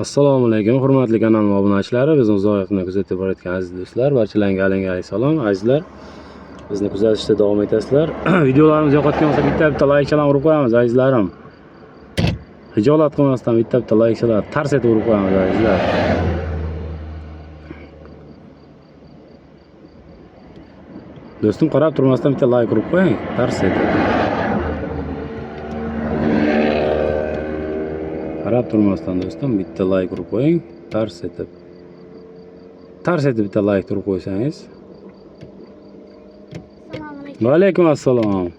Assalomu alaykum, hurmatli kanal obunachilari, bizni uzoqdan kuzatib borayotgan aziz do'stlar, barchalarga alangali salom. Azizlar, bizni kuzatishda davom etasizlar. Videolarimiz yoqayotgan bo'lsa, bitta-bitta layk-chalar urib qo'yamiz, azizlarim. Hijolat qilmasdan bitta-bitta layk-chalar tars etib urib qo'yamiz, azizlar. Do'stim, qarab turmasdan bitta layk urib qo'ying, tars etib. Qarab turmasdan do'stim bitta layk urib qo'ying, tars etib. Tars etib bitta layk urib qo'ysangiz. Assalomu alaykum. Va alaykum assalom.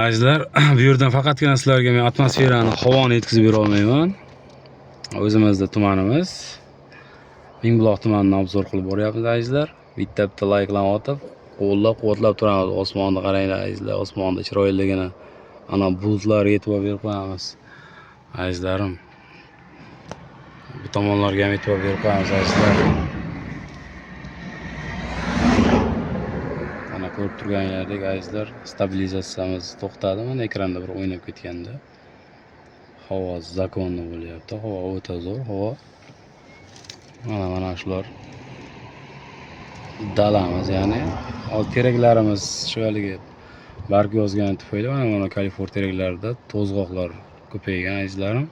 Azizlar, bu yerdan faqatgina sizlarga men atmosferani, havoni yetkazib bera olmayman. O'zimizda tumanimiz Mingbuloq tumanini obzor qilib boryapmiz, azizlar. Bitta-bitta layklarni otib, qo'llab-quvvatlab turamiz. Osmonni qaranglar, azizlar, osmonni chiroyliligini, ana bulutlarga e'tibor berib qo'yamiz. Azizlarim, bu tomonlarga ham e'tibor berib qo'yamiz, azizlar. Mana ko'rib turganingizdek, azizlar, stabilizatsiyamiz to'xtadi. Mana ekranda bir o'ynab ketganda. Havo законно bo'lyapti. Havo o'ta zo'r, havo. Mana shular dalamiz, ya'ni hozir teraklarimiz shu haligi barg yozgani tufayli mana Kaliforniya teraklarida to'zg'oqlar ko'paygan, azizlarim.